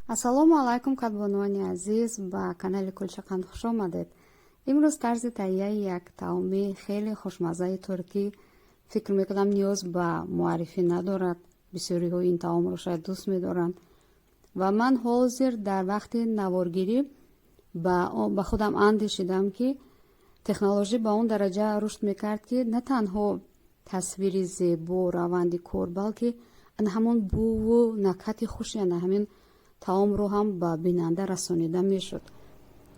Ассалому алайкум, кадбонувони азиз, ба канали Кулчақанд хуш омадед. Имрӯз тарзи таҳияи як таоми хеле хушмаззаи туркӣ, фикр мекунам, ниёз ба муаррифӣ надорад. Бисёриҳо ин таомро шояд дӯст медоранд. Ва ман ҳозир дар вақти наворгирӣ ба худам андешидам, ки технологӣ ба он дараҷа рушд мекард, ки на танҳо тасвири зебо, раванди кор, балки ана ҳамон буву накҳати хуши ана ҳамин таомро ҳам ба бинанда расонида мешуд.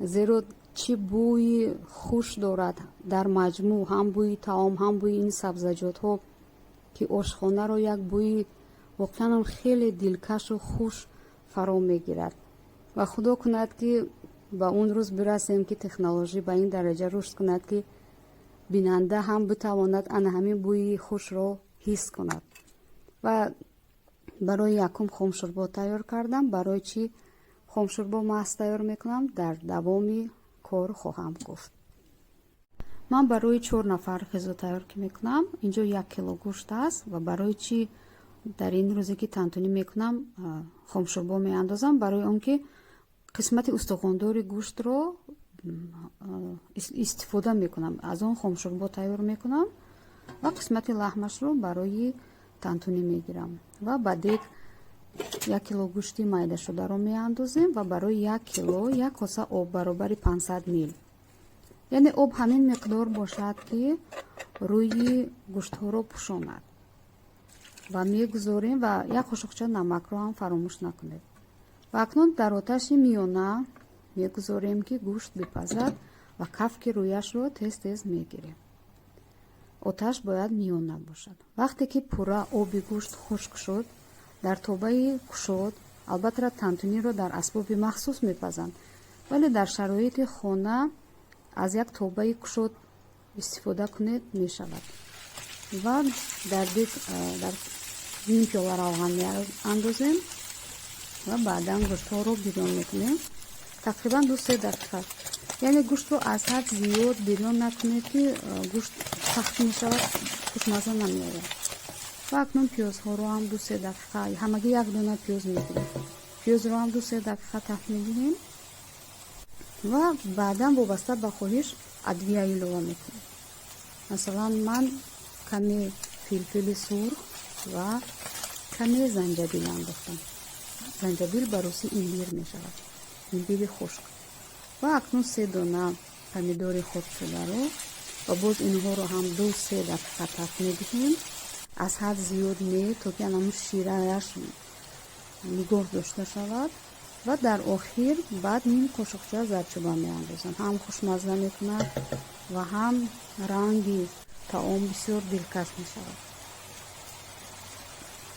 Зеро чӣ бӯи хуш дорад дар маҷмӯъ, ҳам бӯи таом, ҳам бӯи ин сабзаҷотҳо, ки ошхонаро як бӯи воқеанам хеле дилкашу хуш фаро мегирад. Ва Худо кунад, ки ба он рӯз бирасем, ки технологӣ ба ин дараҷа рушд кунад, ки бинанда ҳам битавонад ана ҳамин бӯи хушро ҳис кунад. Ва барои якум хомшӯрбо тайёр кардам. Барои чӣ хомшӯрбо маҳз тайёр мекунам, дар давоми кор хоҳам гуфт. Ман барои 4 нафар ғизо тайёр ки мекунам, инҷо 1 кило гӯшт аст. Ва барои чӣ дар ин рӯзе ки тантунӣ мекунам, хомшӯрбо меандозам? Барои он ки қисмати устухондори гӯштро истифода мекунам, аз он хомшӯрбо тайёр мекунам ва қисмати лаҳмашро барои тантунӣ мегирам. Ва ба дег 1 кило гӯшти майдашударо меандозем ва барои 1 кило як коса об баробари 500 мил, яъне об ҳамин миқдор бошад, ки рӯи гӯштҳоро пӯшонад, ва мегузорем. Ва як қошуқча намакро ҳам фаромӯш накунед. Ва акнун дар оташи миёна мегузорем, ки гӯшт бипазад, ва кафки рӯяшро тез тез мегирем. Оташ бояд миёна бошад. Вақте ки пурра оби гӯшт хушк шуд, дар тобаи кушод, албатта, тантуниро дар асбоби махсус мепазанд, вале дар шароити хона аз як тобаи кушод истифода кунед, мешавад. Ва дар дег дар ним пиёла равған меандозем ва баъдан гӯштҳоро бирён мекунем тақрибан 2-3 дақиқа. Яъне гӯштро аз ҳад зиёд бирён накунед, ки гӯшт сахт мешавад, хушмазза намеояд. Ва акнун пиёзҳоро ҳам 2-3 дақиқа, ҳамагӣ як дона пиёз мегирем, пиёзро ҳам 2-3 дақиқа таф медиҳем ва баъдан вобаста ба хоҳиш адвия илова мекунем. Масалан, ман каме филфили сурх ва каме занҷабил андохтам. Занҷабил ба русӣ имбир мешавад, имбири хушк. Ва акнун се дона помидори хурдшударо ва боз инҳоро ҳам 2-3 дақиқа таф медиҳем, аз ҳад зиёд не, то ки анамун ширааш нигоҳ дошта шавад. Ва дар охир баъд ним қошуқча зардчӯба меандозам, ҳам хушмазза мекунад ва ҳам ранги таом бисёр дилкаш мешавад.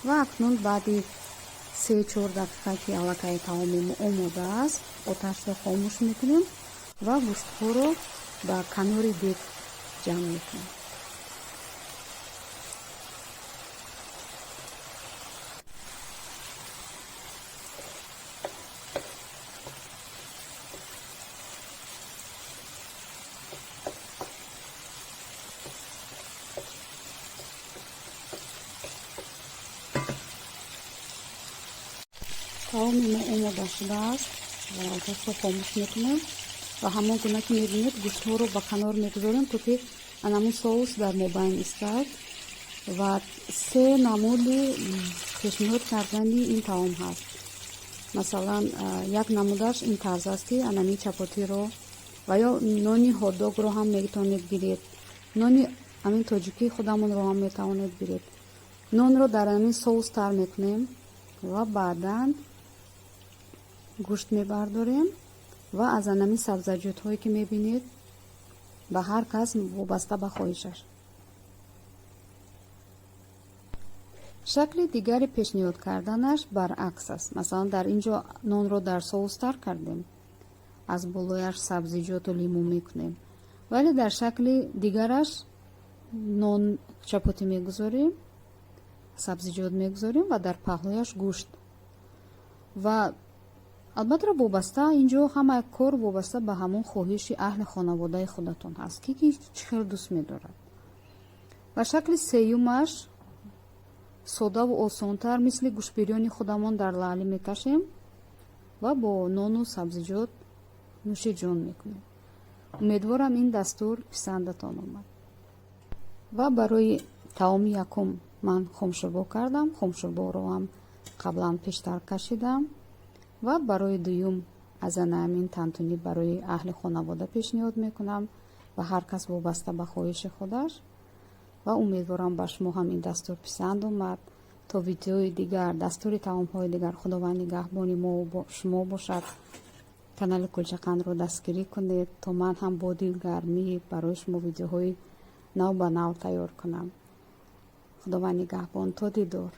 Ва акнун баъди 3-4 дақиқа, ки аллакай таоми мо омода аст, оташро хомӯш мекунем ва гӯштҳоро ба канори дег ҷамъ мекунем. Таоми мо омода шудааст ва оташро хомӯш мекунем. Ва ҳамон гуна ки мебинед, гӯштҳоро ба канор мегузорем, то ки анамун соус дар мобайн истад. Ва се намуди пешниҳод кардани ин таом ҳаст. Масалан, як намудаш ин тарз аст, ки анамин чапотиро ва ё нони хотдогро ҳам метавонед гиред, нони ҳамин тоҷикии худамонро ҳам метавонед гиред. Нонро дар ҳамин соус тар мекунем ва баъдан гӯшт мебардорем ва аз анамин сабзаҷотҳое ки мебинед, ба ҳар кас вобаста ба хоҳишаш. Шакли дигари пешниҳод карданаш баръакс аст. Масалан, дар ин ҷо нонро дар соус тар кардем, аз болояш сабзиҷоту лимӯ мекунем, вале дар шакли дигараш нон чапотӣ мегузорем, сабзиҷот мегузорем ва дар паҳлӯяш гӯшт. Ва албатта, вобаста, инҷо ҳама кор вобаста ба ҳамон хоҳиши аҳли хонаводаи худатон ҳаст, ки чӣ хел дӯст медорад. Ва шакли сеюмаш содаву осонтар, мисли гӯштбирёни худамон дар лаъли мекашем. Ва бо нону сабзиҷот нӯши ҷон мекунем. Умедворам, ин дастур писандатон омад. Ва барои таоми якум ман хомшӯрбо кардам. Хомшӯрборо ҳам қаблан пештар кашидам. Ва барои дуюм аз ана ҳамин тантунӣ барои аҳли хонавода пешниҳод мекунам ва ҳар кас вобаста ба хоҳиши худаш. Ва умедворам, ба шумо ҳам ин дастур писанд омад. То видеои дигар, дастури таомҳои дигар, Худованд нигаҳбони мо шумо бошад. Канали Кулчақандро дастгирӣ кунед, то ман ҳам бо дилгармӣ барои шумо видеоҳои нав ба нав тайёр кунам. Худованд нигаҳбон, то дидор.